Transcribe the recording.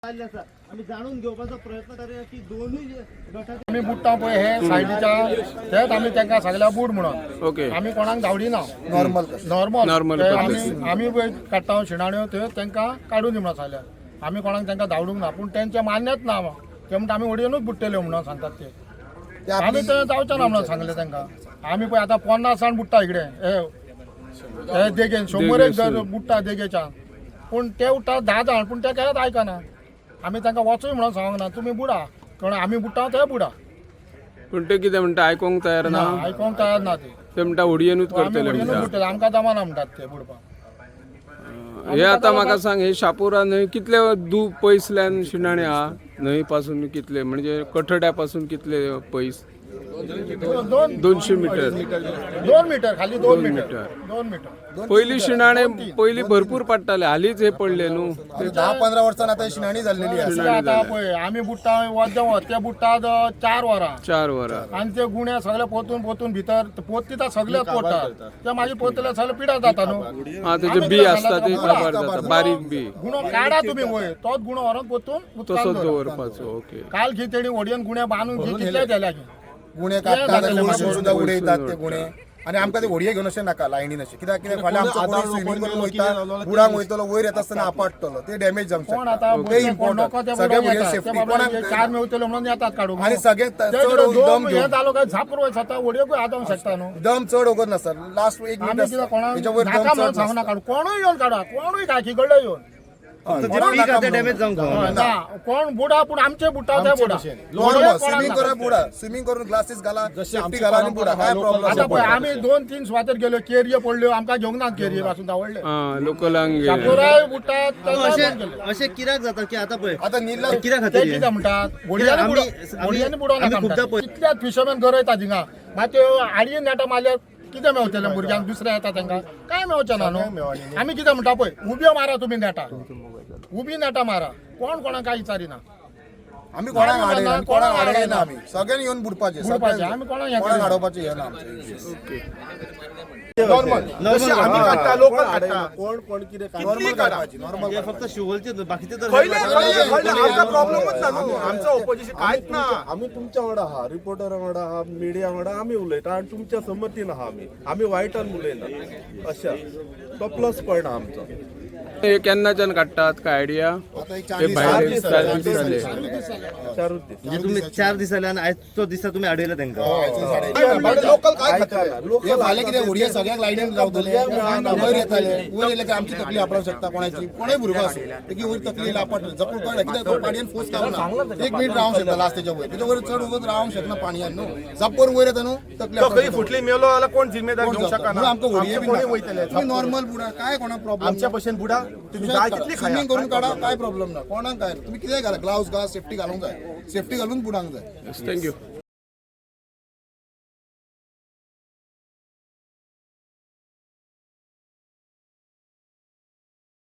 जाल्ले आसा. आमी जाणून घेवपाचो प्रयत्न करूया की दोनूय गटाचे आमी बुडटा पळय हे सायडीच्या तेच आमी तांकां सगळ्या बूड म्हणून. आमी कोणाक धांवडिना. नॉर्मल. नॉर्मल. Normal ते पद्दतीन. आमी आमी पळय काडटा शिणाण्यो त्यो तांकां काडून दी म्हणून सांगल्या. आमी कोणाक तांकां धांवडूंक ना, पूण तेंचें मान्यच ना. ते म्हणटा आमी वडयेनूच बुडटले म्हणून सांगतात ते. आमी ते जावचे ना म्हणून सांगलें तांकां. आमी पळय आतां 50 जाण बुडटा इकडे हे हे देगेन, 100 एक जण बुडटा देगेच्यान, पूण ते उठ्ठा 10 जाण, पूण ते कांयच आयकना. आमी तांकां वचूय म्हणून सांगना, तुमी बुडा, कारण आमी बुडटा ते बुडा. पूण ते कितें म्हणटा, आयकोंक तयार ना. आयकोंक तयार ना ते. ते म्हणटा होडयेनूच आमी करतले होडयेनूच म्हणटा. बुडटले, आमकां जमाना म्हणटात ते बुडपाक. हे आतां म्हाका सांग, हे शापोरा न्हंय कितले दू पयसल्यान शिणाणे आहा? न्हंय पासून कितले, म्हणजे कठड्या पासून कितले पयस? दोन 200 मिटर. 2 मिटर खाली, 2 मिटर. मिटर. 2 मिटर. पयली शिणाणे पयली भरपूर पडटाले, हालींच हे पडले न्हू. 10-15 वर्सां आता शिणाणी झालेली आसा. कितें आता पळय आमी बुडटा वत ते बुडटा 4 वरां. 4 वरां. आनी ते गुणे सगळे पोतून पोतून भितर पोत सगळे पोतात ते, मागीर पोतले सगळे पिडा जाता न्हू. हा, तेजे बी आसता ते काबार जाता, बारीक बी. गुणो काडा तुमी वयर, तोच गुणो व्हरोन पोतून उदकांत तसोच दवरा. दवरपाचो, ओके. काल खी तेणी होडयेन गुणे बांदून घे कितले दिल्या की गुणे काडटात आनी वळसून सुद्दां उडयतात ते गुणे. आनी आमकां ते होडये घेवन अशें नाका लायनीन अशें, कित्याक कितें फाल्यां आमचो कोणूय स्विमींग करून वयता, बुडांक वयतलो, वयर येता आसतना आपटतलो, ते डॅमेज जावंक कोण शकता. आतां ते भुरगे कोण नको इम्पॉर्टंट ते सगळे बुडोवंक भुरगे येतात. ते सेफ्टी बाबा कोणाक चार मेवतले म्हणून येतात काडूंक. आनी सगळे ते चड कितें दम दोन हे घेवन जालो काय झाप करून वयता, होडयेकूय आदावंक शकता न्हू. दम चड वगत नासता, लास्ट 1 मिनिट आमी कितें कोणाक तेच्या वयर नाका दम म्हणून चड सांगू नासता. नाका, कोणूय येवन काडा, कोणूय काकी कडले येवन. कोणाक पीक नाका आतां म्हणून. डॅमेज जावंक हय, ना कोण बुडा, पूण आमचे बुडटा ते बुडा. नॉर्मल स्विमींग करा, बुडा. स्विमींग करून ग्लासीस घाला, सेफ्टी घाला आनी बुडा, काय प्रॉब्लेम. आता पळय आमी 2-3 सुवातेर गेल्यो, केरयो पडल्यो, आमकां घेवंक ना, केरये पासून धांवडले. आं, लोकलांक शापोराय बुडटात तेन्ना अशें बंद केले. अशें कित्याक जाता की आतां पळय आता निर्ला कित्या ते खातीर कितें म्हणटात, होडयांनी आमी- बुडो, होडयांनी बुडो आमी नाका खुबदां म्हणटात. पळय- कितल्याच फिशरमॅन गरयता थिंगा, मागीर त्यो आडयेन नेटां मारल्यार कितें मेवतलें भुरग्यांक? दुसऱ्या येता तांकां कांय मेवचें ना न्हू. आमी कितें म्हणटा पळय, उब्यो मारा तुमी नेटां, उबी नेटां मारा, कोण कोणाक काय विचारिना. आमी कोणाक आडयना, कोणाक आडयना, आमी सगळ्यांनी येवन बुडपाचें. बुडपाचें, आमी कोणाक हें कोणाक करिना. आडोवपाचें हें ना आमचें. नॉर्मल जशें आमी काडटा, लोकल काडटा. कोण कोण कितें नॉर्मल काडपाची, नॉर्मल. हे फक्त शिवोलचे न्हू, बाकीचे तर खयले खयले खयले आमचा प्रॉब्लेमच ना न्हू, आमचा ओपोजिशन कांयच ना. आमी तुमच्या वांगडा आहा, रिपोर्टरा वांगडा आहा, मिडिया वांगडा आमी उलयता आनी तुमच्या संमतीन आहा. आमी आमी वायटान उलयना, अशें तो प्लस पॉयंट आहा आमचो. हे केन्नाच्यान काडटात काय आयडिया? आता एक हे 4 भायले दीस, 4 दीस जाले. 4 दीस. म्हणजे तुम्ही 4 दीस जाले आनी आयचो दिसा तुमी आडयले तांकां. लोकल काय खातले? लोकल हे फाल्यां कितें होडये सगळ्यांक लायनीन रावतले, वयर येतले, वयर येयले काय आमची तकली आपणाक शकता. कोणाची कोणूय भुरगो आसूं, तेगी वयर तकली आपटले जपून कळ्ळें कित्याक तो पाणयेन फोर्स काम ना. 1 मिनिट रावंक शकता लास्ट, तेच्या वयर, तेच्या वयर चड वगत रावंक शकना पाणयेन न्हू. जप्पर वयर येता न्हू तकली तो आपणाक खंय शकता. फुटली मेलो जाल्यार कोण जिम्मेदार कोण घेवंक जबाबदार? शकना. म्हणून आमकां होडये बी कोणी नाका. वयतले? तुमी नॉर्मल बुडा, काय कोणाक प्रॉब्लेम? आमच्या भशेन बुडा, तुम्ही जाय तितली खाया. स्विमींग करून काडा, काय प्रॉब्लेम ना कोणाक. काय तुम्ही कितें घाला, ग्लावज घाला, सेफ्टी घालूंक जाय, सेफ्टी घालून बुडांक जाय. Thank you.